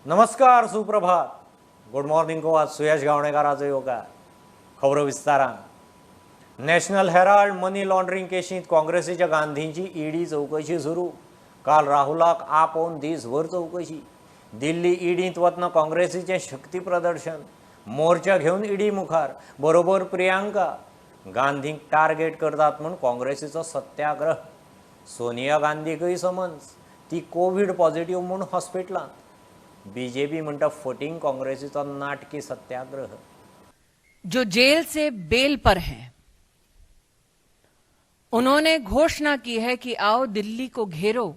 नमस्कार, सुप्रभात, good morning Goa. सुयश गावणेकाराचो येवकार. खबरो विस्तारान. नॅशनल हेराल्ड मनी लॉन्ड्रिंग केशींत काँग्रेसीच्या गांधींची ईडी चवकशी सुरू. काल राहुलाक आपोवन दीसभर चवकशी. दिल्ली ईडींत वतना काँग्रेसीचें शक्ती प्रदर्शन. मोर्चा घेवन ईडी मुखार, बरोबर प्रियांका. गांधींक टार्गेट करतात म्हूण काँग्रेसीचो सत्याग्रह. सोनिया गांधीकय समन्स, ती कोवीड पॉझिटिव्ह म्हूण हॉस्पिटलांत. बीजेपी म्हणटा फटींग काँग्रेसीचो नाटकी सत्याग्रह. जो जेल से बेल पर हैं, उन्होंने घोषणा की है कि आओ दिल्ली को घेरो,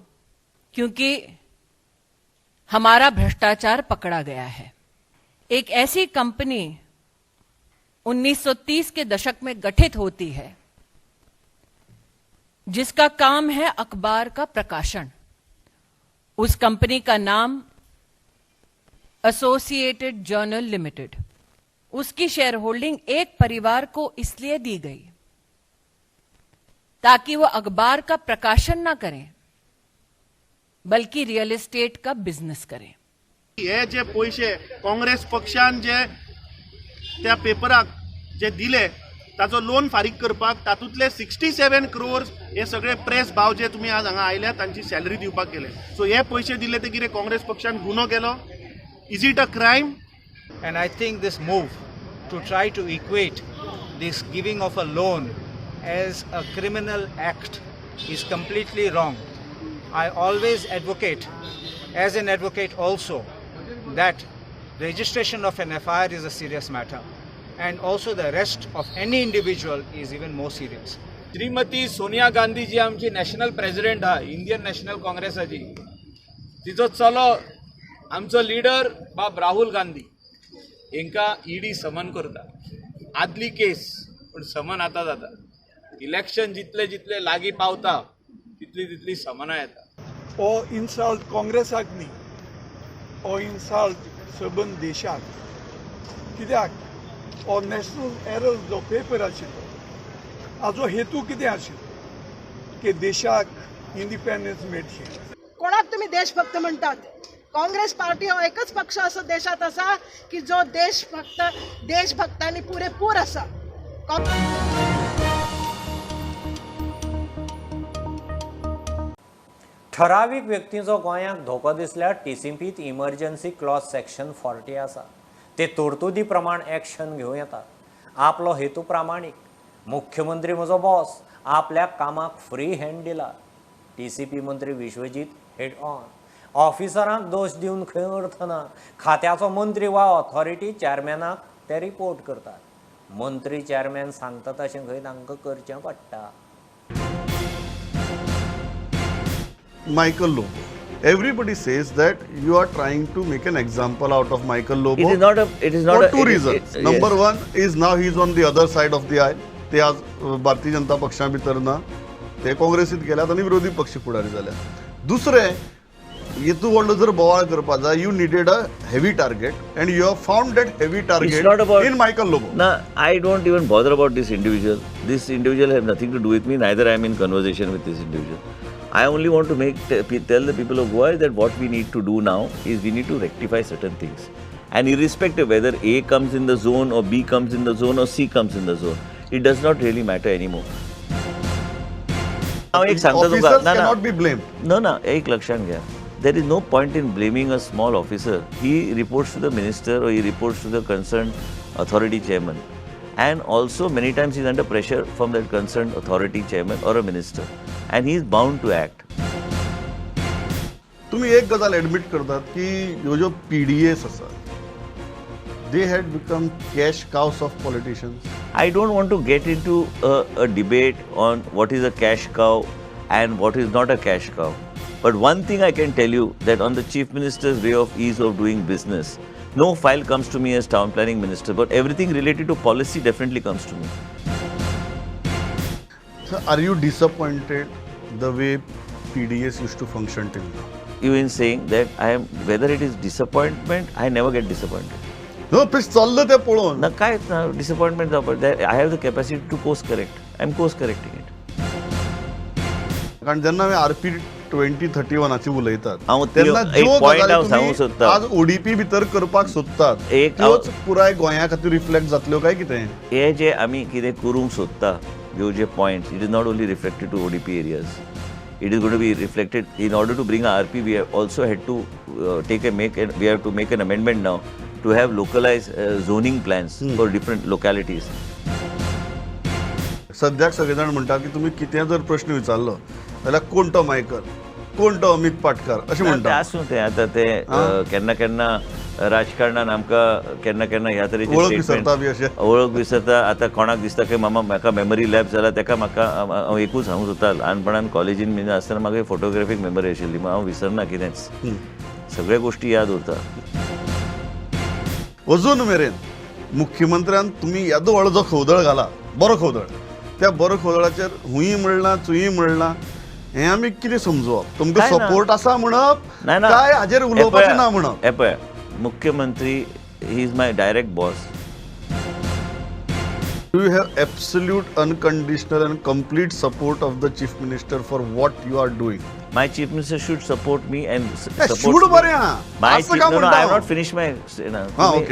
क्योंकि हमारा भ्रष्टाचार पकड़ा गया है। एक ऐसी कंपनी 1930 के दशक में गठित होती है, जिसका काम है अखबार का प्रकाशन। उस कंपनी का नाम एसोसिएटेड जर्नल लिमिटेड। उसकी शेयर होल्डिंग एक परिवार को इसलिए दी गई ताकि वो अखबार का प्रकाशन ना करें, बल्कि रियल एस्टेट का बिजनेस करें। हे जे पयशे काँग्रेस पक्षान जे त्या पेपराक जे दिले, ताचो लोन फारीक करपाक तातूंतले 67 क्रोर्स हे सगळे प्रेस भाव जे तुमी आज हांगा आयल्या, तांची सॅलरी दिवपाक गेले. सो हे पयशे दिले ते कितें काँग्रेस पक्षान गुन्हो केलो? Is it a crime? And I think this move to try to equate this giving of a loan as a criminal act is completely wrong. I always advocate, as an advocate also, that registration of an FIR is a serious matter and also the arrest of any individual is even more serious. Shrimati Sonia Gandhi जी आमची national president आहा Indian national काँग्रेसाची, तिचो चलो, आमचो leader बाब राहुल गांधी हेंकां ED समन करता. आदली केस, पूण समन आतां जाता. इलेक्शन जितले जितले लागीं पावता, तितली तितली समनां येता. हो इन्सल्ट काँग्रेसाक न्ही, हो इन्सल्ट सबंद देशाक. कित्याक हो नॅशनल हेरल्ड जो पेपर आशिल्लो, हाजो हेतू कितें आशिल्लो की देशाक इंडिपेंडन्स मेळची. कोणाक तुम्ही देशभक्त म्हणतात? काँग्रेस पार्टी हो एकच पक्ष असो देशात असा की जो देशभक्त, देशभक्तांनी पुरेपूर असा. ठरावीक व्यक्तींचो गोंयांक धोको दिसल्यार टीसीपीत इमर्जन्सी क्लॉज सेक्शन 40 आसा. ते तरतुदी प्रमाण एक्शन घेवं येता. आपलो हेतू प्रामाणीक. मुख्यमंत्री म्हजो बॉस, आपल्याक कामाक फ्री हँड दिला. टीसीपी मंत्री विश्वजीत हेड ऑन. ऑफिसरांक दोश दिवन खंय अर्थ ना. खात्याचो मंत्री वा ऑथॉरिटी चॅरमॅनाक ते रिपोर्ट करतात. मंत्री चॅरमॅन सांगता तशें खंय तांकां करचें पडटा. Michael Lobo. Everybody says that you are trying to make an example out of Michael Lobo. It is not a. It is not For a, two reasons. Number one is now he is on the other side of the aisle. ते आज भारतीय जनता पक्षा भितर ना, ते काँग्रेसीत गेल्यात आनी विरोधी पक्ष फुडारी जाल्यात. दुसरें, हेतू व्हडलो जर बोवाळ करपा जाय, you needed a heavy target and you have found that heavy It's not target about in Michael Lobo. No, I don't even bother about this individual. This individual have nothing to do with me. Neither I am in conversation with this individual. I only want to tell the people of Goa that what we need to do now is we need to rectify certain things. And irrespective whether A comes in the zone or B comes in the zone or C comes in the zone, it does not really matter anymore. हांव एक सांगता तुमकां. Officers ना ना. Cannot be blamed. No, ना, एक लक्षात घ्या, there is no point in blaming a small officer. He reports to the minister or he reports to the concerned authority chairman, and also many times he is under pressure from that concerned authority chairman or a minister, and he is bound to act. तुम्ही एक गजाल admit करतात की ह्यो ज्यो PDS आसा, they had become cash cows of politicians? I don't want to get into a debate on what is a cash cow and what is not a cash cow. But one thing I can tell you, that on the Chief Minister's way of ease of doing business, no file comes to me as town planning minister, but everything related to policy definitely comes to me. So are you disappointed the way PDS used to function till now? You in saying that I am, whether it is disappointment, I never get disappointed. No, please चल्लं तें पळोवन. ना, काय disappointment जावपाक? I have the capacity to course correct. I am course correcting it. कारण जेन्ना हांवें R P 2031आची उलयतात हांव तेन्ना एक ज्यो point गजाली हांव तुमी सांगूंक सोदतां. आज ओडीपी भितर करपाक सोदतात एक त्योच पुराय गोंया खातीर रिफ्लेक्ट जातल्यो काय कितें? हे जे आमी कितें करूंक सोदता ह्यो जे points, it is not only reflected to ODP areas, it is going to be reflected in order to bring RP. We have also had to take a make we have to make an amendment now to have localise zoning plans for different localities. सद्याक सगळे जाण म्हणटात की तुमी कितें जर प्रश्न विचारलो जाल्यार कोण तो मायकल, कोण तो अमित पाटकार अशें म्हणटा. आसूं तें आतां तें केन्ना केन्ना राजकारणान आमकां केन्ना केन्ना ह्या तरेचे वळख विसरता बी अशें, वळख विसरता. आतां कोणाक दिसता की मामा म्हाका मेमरी लॅब जाला, तेका म्हाका हांव एकूच सांगूंक सोदता, ल्हानपणान कॉलेजीन बीन आसतना म्हाका फोटोग्राफीक मेमरी आशिल्ली, हांव विसरना कितेंच, सगळ्यो गोश्टी याद उरता. अजून मेरेन मुख्यमंत्र्यान तुमी येदो व्हडलो जो खवदळ घाला, बरो खवदळ, त्या बरो खवदळाचेर हुंय म्हणलां चुंय म्हणलां, हें आमी कितें समजुवप? तुमकां सपोर्ट आसा म्हणप काय हाजेर उलोवपाचें ना म्हणप? हें पळय, मुख्यमंत्री he is my direct boss. Do you have absolute unconditional and complete support of the chief minister for what you are doing? My chief minister should support me and support should बरें आहा. My chief, no, I have not finished my,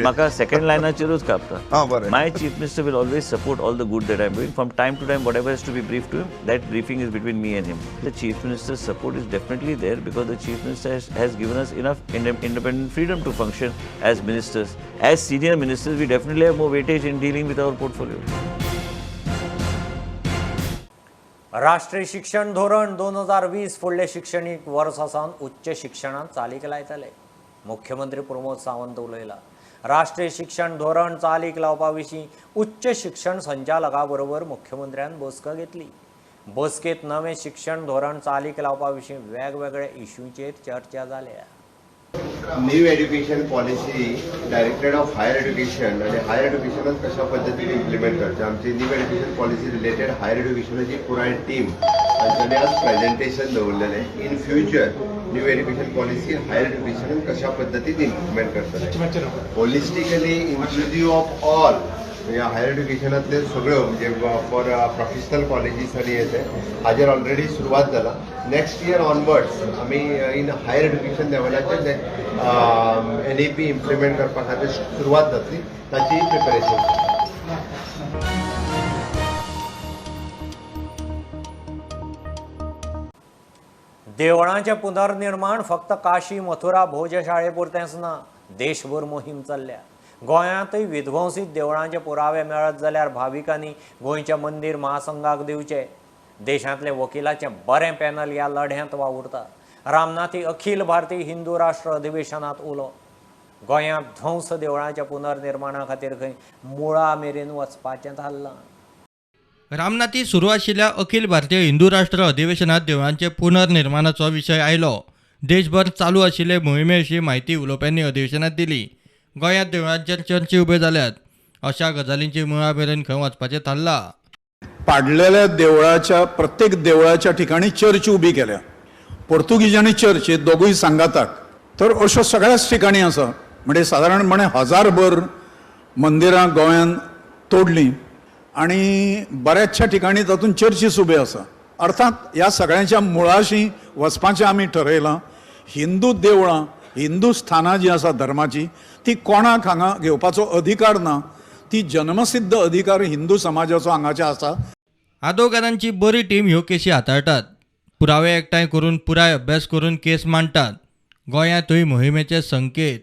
म्हाका second लायनाचेरूच कापता. My chief minister will always support all the good that I am doing. From time to time whatever has to be brief to him, that briefing is between me and him. The chief minister's support is definitely there because the chief minister has given us enough independent freedom to function as ministers. As senior ministers we definitely have more weightage in dealing with our portfolio. राष्ट्रीय शिक्षण धोरण 2020 फुडले शिक्षणीक वर्सा सावन उच्च शिक्षणांत चालीक लायतले. मुख्यमंत्री प्रमोद सावंत उलयला. राष्ट्रीय शिक्षण धोरण चालीक लावपा विशीं उच्च शिक्षण संचालका बरोबर मुख्यमंत्र्यान बसका घेतली. बसकेंत नवें शिक्षण धोरण चालीक लावपा विशीं वेगवेगळ्या इश्यूंचेर चर्चा जाल्या. New education policy directorate of higher education आनी हायर एड्युकेशनात कशा पद्दतीन इम्प्लिमेंट करचें, आमची new education policy related higher एड्युकेशनाची पुराय टीम तांच्यांनी आज प्रेजेंटेशन दवरलेलें. In future new education policy higher एड्युकेशनान कशा पद्दतीन इम्प्लिमेंट करतले, होलिस्टिकली इन्क्लुजीव ऑफ ऑल, म्हणजे हायर एड्युकेशनांतले सगळ्यो म्हणजे फॉर प्रोफेशनल कॉलेजीस आनी हे ते हाजेर ऑलरेडी सुरवात जाला. नेक्स्ट इयर ऑनवर्ड्स आमी इन हायर एड्युकेशन लेवलाचेर NEP implement करपा खातीर सुरवात जातली, ताची प्रिपरेशन. देवळांचें पुनर्निर्माण फक्त काशी मथुरा भोजशाळे पुरतेंच ना, देशभर मोहीम चल्ल्या. गोंयांतय विध्वंसीत देवळांचे पुरावे मेळत जाल्यार भाविकांनी गोंयच्या मंदीर महासंघाक दिवचे. देशांतले वकिलाचें बरें पॅनल ह्या लढ्यांत वावुरता. रामनाथी अखिल भारतीय हिंदू राष्ट्र अधिवेशनांत उलो. गोंयांत ध्वंस देवळांच्या पुनर्निर्माणा खातीर खंय मुळा मेरेन वचपाचें थारलां. रामनाथी सुरू आशिल्ल्या अखिल भारतीय हिंदू राष्ट्र अधिवेशनांत देवळांचे पुनर्निर्माणाचो विशय आयलो. देशभर चालू आशिल्ले मोहिमे विशीं म्हायती उलोवप्यांनी अधिवेशनांत दिली. गोंयांत देवळांचेर चर्ची उब्यो जाल्यात, अशा गजालींची मुळा मेरेन खंय वचपाचें थारलां. पाडलेल्या देवळाच्या प्रत्येक देवळाच्या ठिकाणी चर्च उबी केल्या. पोर्तुगीज आनी चर्च हे दोगूय सांगाताक, तर अश्यो सगळ्याच ठिकाणी आसा. म्हणजे सादारणपणे 1000भर मंदिरां गोंयांत तोडलीं आनी बऱ्याचशा ठिकाणी तातूंत चर्चीस उब्यो आसा. अर्थात ह्या सगळ्यांच्या मुळाशी वचपाचें आमी ठरयलां. हिंदू देवळां, हिंदू स्थानां जीं आसा धर्माची, ती कोणाक हांगा घेवपाचो अधिकार ना. ती जन्मसिद्ध अधिकार हिंदू समाजाचो हांगाचे आसा. आदोगारांची बरी टीम ह्यो केशी हाताळटात. पुरावे एकठांय करून पुराय अभ्यास करून केस मांडटात. गोंयांतूय मोहिमेचे संकेत.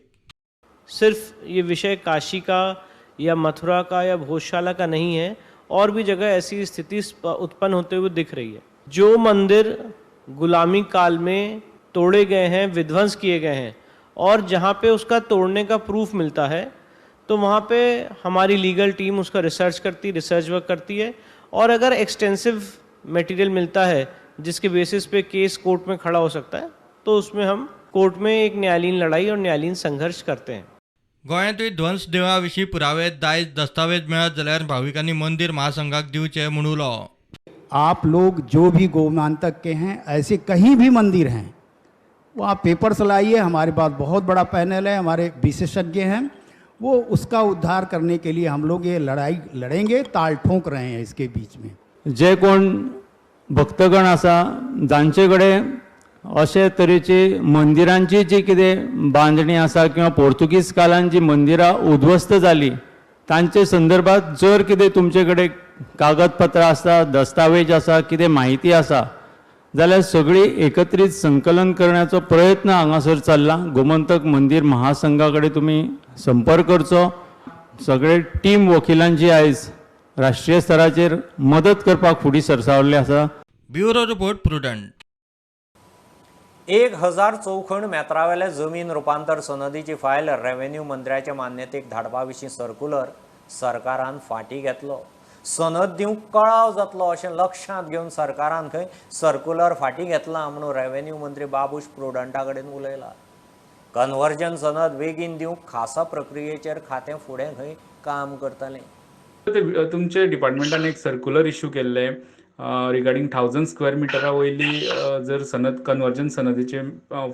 सिर्फ ये विषय काशी का या मथुरा का या भोजशाला का नहीं है, और भी जगह ऐसी स्थिति उत्पन्न होते हुए दिख रही है. जो मंदिर गुलामी काल में तोड़े गए हैं, विध्वंस किए गए हैं, और जहाँ पे उसका तोड़ने का प्रूफ मिलता है तो वहाँ पे हमारी लीगल टीम उसका रिसर्च करती, रिसर्च वर्क करती है, और अगर एक्सटेंसिव मटेरियल मिलता है जिसके बेसिस पे केस कोर्ट में खड़ा हो सकता है तो उसमें हम कोर्ट में एक न्यायालयीन लड़ाई और न्यायालयीन संघर्ष करते हैं. गोंयांतूय ध्वंस देवळां विशीं पुरावे, दायज, दस्तावेज मेळत जाल्यार भाविकांनी मंदीर महासंघाक दिवचे म्हूण उलो. आप लोग जो भी गोमांतक के हैं, ऐसे कहीं भी मंदिर हैं, वहाँ पेपर्स लाइए. हमारे पास बहुत बड़ा पैनल है, हमारे विशेषज्ञ हैं, वो उसका उद्धार करने के लिए हम लोग ये लड़ाई लड़ेंगे, ताल ठोंक रहे हैं इसके बीच में. जे कोण भक्तगण आसा जांचे कडेन अशे तरेची मंदिरांची जी कितें बांदणी आसा किंवा पोर्तुगीज काळान जी मंदिरां उद्ध्वस्त जाली तांचे संदर्भात जर कितें तुमचे कडेन कागदपत्रां आसा, दस्तावेज आसा, कितें म्हायती आसा जाल्यार सगळी एकत्रीत संकलन करण्याचो प्रयत्न हांगासर चल्ला. गोमंतक मंदीर महासंघा कडेन तुमी संपर्क करचो. सगळे टीम वकिलांची आयज राष्ट्रीय स्तराचेर मदत करपाक फुडें सरसावल्ले आसा. Bureau report, Prudent. 1000 चौखण मेत्रावेले जमीन रुपांतर सनदीची फायल रेव्हेन्यू मंत्र्याचे मान्यतेक धाडपा विशीं सर्क्युलर सरकारान फाटीं घेतलो. सनद दिवंक कळाव जातलो अशें लक्षांत घेवन सरकारान खंय सर्क्युलर फाटीं घेतलां म्हणून रेव्हेन्यू मंत्री बाबूश प्रुडंटा कडेन उलयला. कन्वर्जन सनद बेगीन दिवंक खासा प्रक्रियेचेर खातें फुडें खंय काम करतलें. तुमचे डिपार्टमेंटान एक सर्क्युलर इश्यू केल्लें रिगार्डींग 1000 स्क्वेअर मिटरा वयली जर सनद कन्वर्जन सनदीची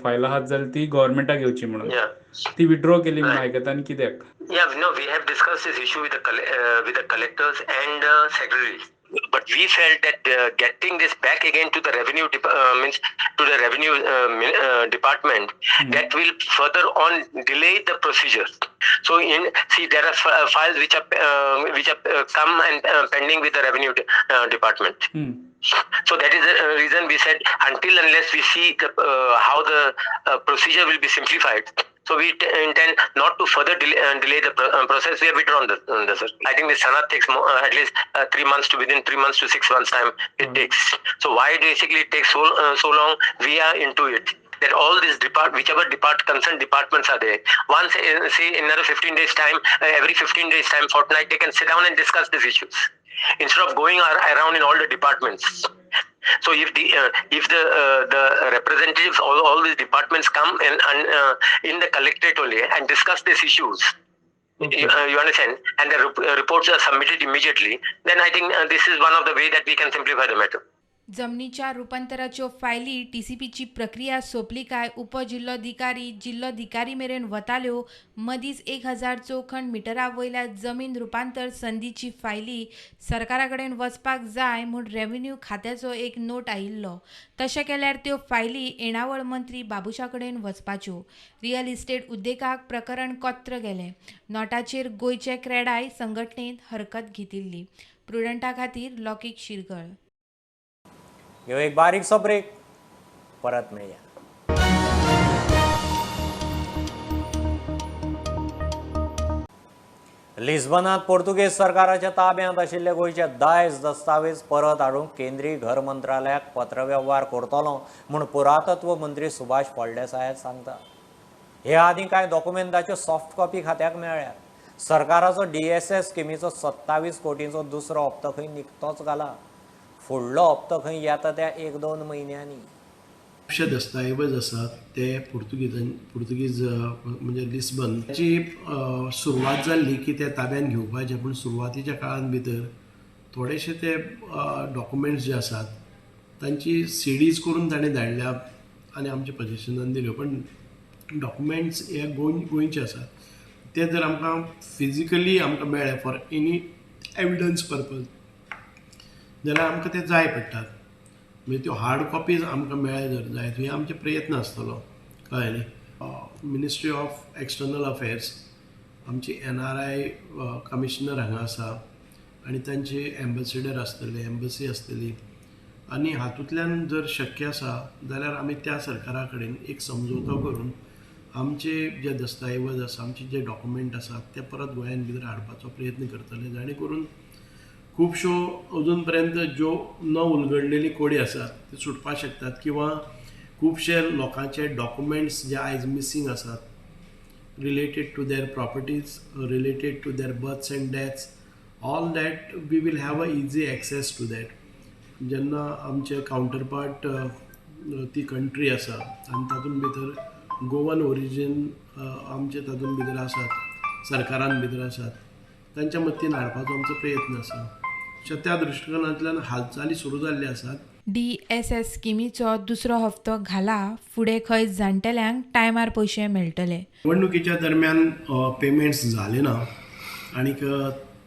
फायल आहात जाल्यार ती गव्हर्मेंटाक घेवची म्हणून, ती विड्रॉ केली म्हणून आयकता आनी कित्याक? Yeah, no, we have discussed this issue with the collectors and secretaries, but we felt that getting this back again to the revenue means to the revenue department, that will further on delay the procedure. So in see there are files which are come and pending with the revenue department. So that is the reason we said until unless we see the how the procedure will be simplified. So we intend not to further delay the process. We have withdrawn the sir. I think the sanad takes more, at least 3 months to within 3 months to 6 months time it takes. So why basically it takes so long? We are into it. That all these whichever concerned departments are there. Once say in another 15 days time, every 15 days time, fortnight, they can sit down and discuss these issues instead of going around in all the departments. So if the representatives all these departments come and in the collectorate only and discuss these issues, okay. You understand, and the reports are submitted immediately, then I think this is one of the way that we can simplify the matter. जमनीच्या रुपांतराच्यो फायली टीसीपीची प्रक्रिया सोंपली काय उपजिल्लोधिकारी जिल्लोधिकारी मेरेन वताल्यो. मदींच 1000 चौखण मिटरा वयल्या जमीन रुपांतर संदीची फायली सरकारा कडेन वचपाक जाय म्हूण रेव्हेन्यू खात्याचो एक नोट आयिल्लो. तशें केल्यार त्यो फायली येणावळ मंत्री बाबुशा कडेन वचपाच्यो. रियल इस्टेट उद्देगाक प्रकरण कोत्र गेलें. नोटाचेर गोंयचे क्रेडाय संघटनेन हरकत घेतिल्ली. प्रुडंटा खातीर लौकीक शिरगळ. यो एक बारीकसो ब्रेक, परत मेळया. लिस्बनात पोर्तुगेज सरकाराच्या ताब्यांत आशिल्ले गोंयचे दायज दस्तावेज परत हाडूंक केंद्रीय घर मंत्रालयाक पत्रवेव्हार करतलो म्हूण पुरातत्व मंत्री सुभाष फळदेसाय सांगता. हे आदीं कांय डॉक्युमेंटाच्यो सॉफ्ट कॉपी खात्याक मेळ्ळ्यात. सरकाराचो DSS स्किमीचो 27 कोटींचो दुसरो हप्तो खंय निकतोच घाला. फुडलो हप्तो खंय येता त्या 1-2 म्हयन्यांनी. खुबशे दस्तावेज आसात ते पुर्तुगीज म्हणजे लिस्बन ताची सुरवात जाल्ली की ते ताब्यान घेवपाचे, पूण सुरवातीच्या काळान भितर थोडेशे ते डॉक्युमेंट्स जे आसात तांची सिडीज करून ताणें धाडल्या आनी आमच्या पोजिशनान दिल्यो, पण डॉक्युमेंट्स हे गोंयचे आसात ते जर आमकां फिजिकली आमकां मेळ्ळे फॉर एनी एविडन्स पर्पज जाल्यार आमकां ते जाय पडटात. म्हणजे त्यो हार्ड कॉपीज आमकां मेळ्ळे जर जायत, हे आमचे प्रयत्न आसतलो, कळ्ळें न्ही. मिनिस्ट्री ऑफ एक्सटर्नल अफेर्स आमची NRI commissioner हांगा आसा आनी तांचे एम्बेसिडर आसतले, एम्बसी आसतली आनी हातूंतल्यान जर शक्य आसा जाल्यार आमी त्या सरकारा कडेन एक समजोतो करून आमचे जे दस्तावेज आसा, आमचे जे डॉक्युमेंट आसात ते परत गोंयान भितर हाडपाचो प्रयत्न करतले, जाणे करून खुबश्यो अजून पर्यंत ज्यो न उलगडलेली कोडी आसात ते सुटपाक शकतात किंवा खुबशे लोकांचे डॉक्युमेंट्स जे आयज मिसींग आसात related to their properties, related to their births and deaths, all that we will have a easy access to that. जेन्ना आमचे कावंटरपार्ट ती कंट्री आसा आनी तातूंत भितर गोवन ओरिजीन आमचे तातूंत भितर आसात, सरकारान भितर आसात, तांच्या मतीन हाडपाचो आमचो प्रयत्न आसा. त्या दृश्टिकोनांतल्यान हालचाली सुरू जाल्ल्यो आसात. DSS स्किमीचो दुसरो हप्तो घाला फुडें खंय जाणटेल्यांक टायमार पयशे मेळटले. निवडणुकीच्या दरम्यान पेमेंट्स जाले ना आनीक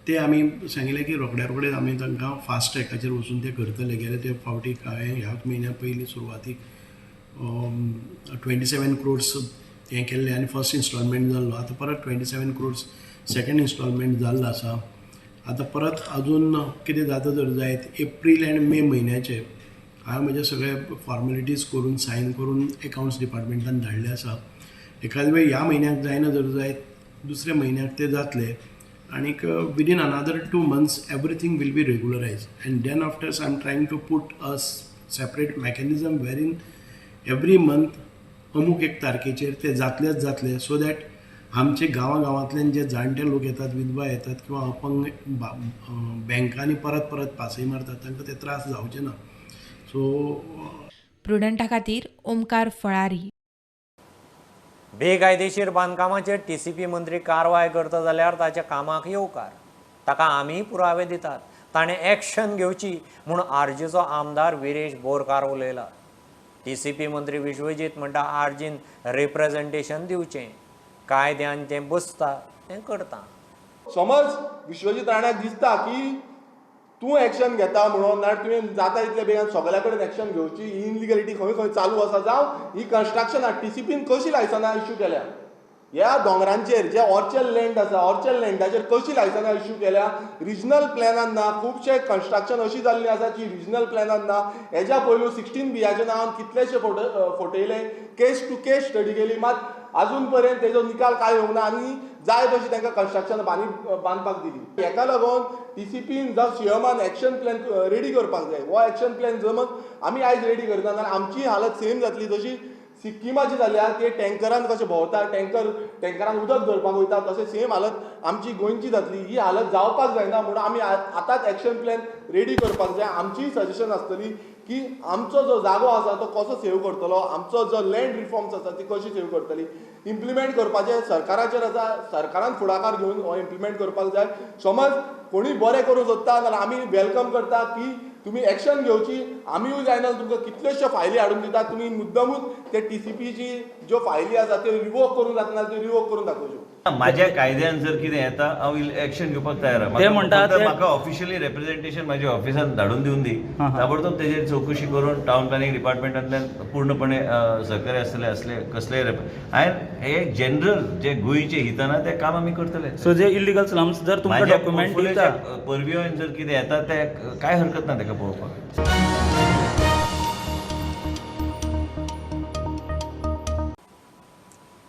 ते आमी सांगिल्लें की रोखड्या रोखडे आमी तांकां फास्ट ट्रॅकाचेर वचून ते करतले. गेले ते फावटी हांवें ह्याच म्हयन्या पयलीं सुरवातीक 27 क्रोर्स हें केल्लें आनी फर्स्ट इन्स्टॉलमेंट जाल्लो. आतां परत 27 क्रोर्स सेकंड इन्स्टॉलमेंट जाल्लो आसा. आतां परत अजून कितें जाता जर जायत एप्रील आनी मे म्हयन्याचे हांवें म्हजे सगळे फॉर्मेलिटीज करून सायन करून एकावंट्स डिपार्टमेंटान धाडले आसा. एखाद वेळ ह्या म्हयन्याक जायना जर जायत दुसऱ्या म्हयन्याक ते जातले आनीक within another 2 months everything will be regularise and then after I am trying to put a separate mechanism wherein every month अमूक एक तारखेचेर ते जातलेच जातले, सो that आमचे गांवा गांवांतल्यान जे जाणटे लोक येतात, विधवा येतात किंवा अपंग बँकांनी परत परत पासय मारतात तांकां ते त्रास जावचे ना. सो प्रुडंटा खातीर ओमकार फळारी. बेकायदेशीर बांदकामाचेर टीसीपी मंत्री कारवाय करता जाल्यार ताच्या कामाक येवकार, ताका आमी पुरावे दितात, ताणें एक्शन घेवची म्हूण आरजीचो आमदार विरेश बोरकार उलयला. टीसीपी मंत्री विश्वजीत म्हणटा आरजीन रिप्रेझेंटेशन दिवचें, कायद्यान जें बसता तें करता. समज विश्वजीत राण्याक दिसता की तूं एक्शन घेता म्हणून, नाल्यार तुवें जाता तितले बेगीन सगल्या कडेन एक्शन घेवची, ही इनलिगलिटी खंय खंय चालू आसा, जावं ही कन्स्ट्रक्शनां टीसीपीन कशी लायसनां इश्यू केल्या, ह्या दोंगरांचेर जे ऑर्चर्ड लँड आसा ऑर्चर्ड लँडाचेर कशी लायसनां इश्यू केल्या, रिजनल प्लॅनान ना, खुबशे कन्स्ट्रक्शन अशी जाल्ली आसा की रिजनल प्लॅनान ना. हेज्या पयलू 16 बियाच्या नांवान कितलेशे फोटयले, केस टू केस स्टडी केली, मात अजून पर्यंत तेजो निकाल काय येवंक ना आनी जाय तशी तांकां कन्स्ट्रक्शन बांदपाक दिली. हेका लागून टीसीपीन जावं सीएमान एक्शन प्लॅन रेडी करपाक जाय. हो एक्शन प्लॅन जमत आमी आयज रेडी करना जाल्यार आमची हालत सेम जातली जशी सिक्किमाची जाल्या. ते टँकरान कशें भोंवता, टँकरान उदक धरपाक वयता, तशें सेम हालत आमची गोंयची जातली. ही हालत जावपाक जायना म्हणून आमी आतांच एक्शन प्लॅन रेडी करपाक जाय. आमचीय सजेशन आसतली की आमचो जो जागो आसा तो कसो सेव करतलो, आमचो जो लँड रिफॉर्म्स आसा ती कशी सेव करतली, इम्प्लिमेंट करपाचें सरकाराचेर आसा, सरकारान फुडाकार घेवन हो इम्प्लिमेंट करपाक जाय. समज कोणूय बरें करूंक सोदता जाल्यार आमी welcome करता की तुमी एक्शन घेवची, आमीय जायना तुमकां कितल्योश्यो फायली हाडून दितात, तुमी मुद्दमूच ते टीसीपीची ज्यो फायली आसा त्यो रिवोक करूंक जातना त्यो रिवोक करून दाखोवच्यो. माझ्या कायद्यान जर कितें येता हांव एक्शन घेवपाक तयार आहा. ते म्हणटात म्हाका ऑफिशियली रेप्रेझेंटेशन म्हाज्या ऑफिसान धाडून दिवन दी, ताबडतोब तेजेर चवकशी करून टावन प्लॅनिंग डिपार्टमेंटांतल्यान पूर्णपणे सहकार्य आसतले असले कसलेय हांवें हे जनरल जे गोंयचे हिताना ते काम आमी करतले. सो जे इलिगल स्लम्स जर तुमकां डॉक्युमेंट दिता परव्यून जर कितें येता ते काय हरकत ना तेका पळोवपाक.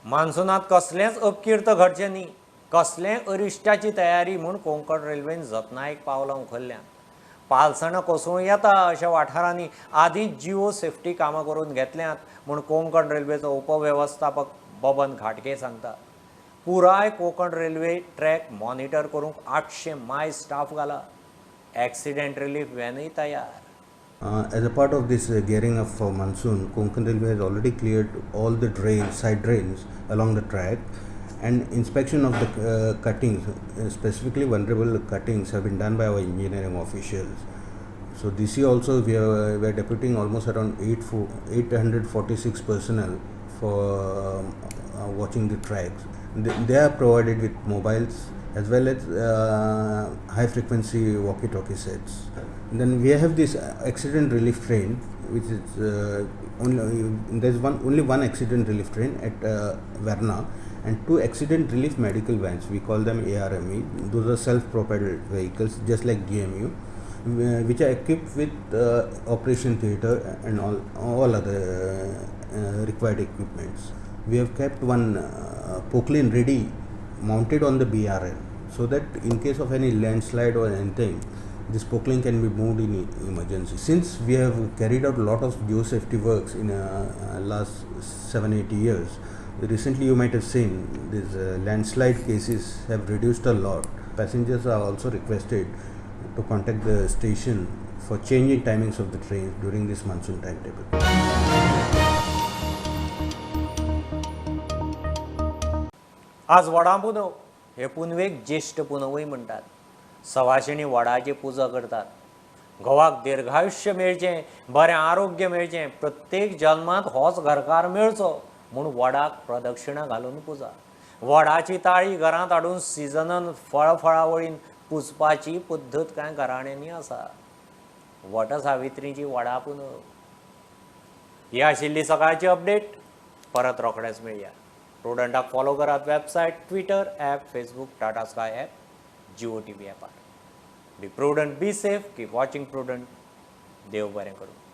मान्सूनात कसलेंच अपकीर्त घडचें न्ही, कसलें अरिश्टाची तयारी म्हूण कोंकण रेल्वेन जतनायक पावलां उखल्ल्यांत. पालसणां कोसळूं येता अशा वाठारांनी आदींच जिओ सेफ्टी कामां करून घेतल्यांत म्हूण कोंकण रेल्वेचो उपवेवस्थापक बबन घाटगे सांगता. पुराय कोंकण रेल्वे ट्रॅक मॉनिटर करूंक 800 माय स्टाफ घाला, एक्सिडेंट रिलीफ व्हॅनूय तयार. As a part of this gearing up for monsoon, Konkan Railway has already cleared all the drains, side drains along the track, and inspection of the cuttings, specifically vulnerable cuttings, have been done by our engineering officials. So this year also we are deputing almost around 846 personnel for watching the tracks. They are provided with mobiles as well as high frequency walkie-talkie sets. And then we have this accident relief train, which is only one accident relief train at Verna, and 2 accident relief medical vans. We call them ARME. Those are self-propelled vehicles, just like DMU, which are equipped with operation theatre and all other required equipments. We have kept one Poclain ready, mounted on the BRL, so that in case of any landslide or anything, this Poclain can be moved in emergency. Since we have carried out a lot of geosafety works in last 7-8 years, recently you might have seen these landslide cases have reduced a lot. Passengers are also requested to contact the station for changing timings of the trains during this monsoon timetable. आज वडां पुनव हे पुनवेक ज्येश्ठ पुनवूय म्हणटात. सवाशिणी वडाची पुजा करतात. घोवाक दीर्घायुष्य मेळचें, बरें आरोग्य मेळचें, प्रत्येक जल्मांत होच घरकार मेळचो म्हूण वडाक प्रदक्षिणा घालून पुजा. वडाची ताळी घरांत हाडून सिजनान फळफळावळीन पुजपाची पद्दत कांय घराण्यांनी आसा. वटसावित्रीची वडा पुनव. ही आशिल्ली सकाळची अपडेट. परत रोखडेच मेळया. प्रुडंटाक फॉलो करात website, Twitter app, Facebook, Tata Sky app, Jio TV ॲपार. Be prudent, be safe, keep watching Prudent. देव बरें करूं.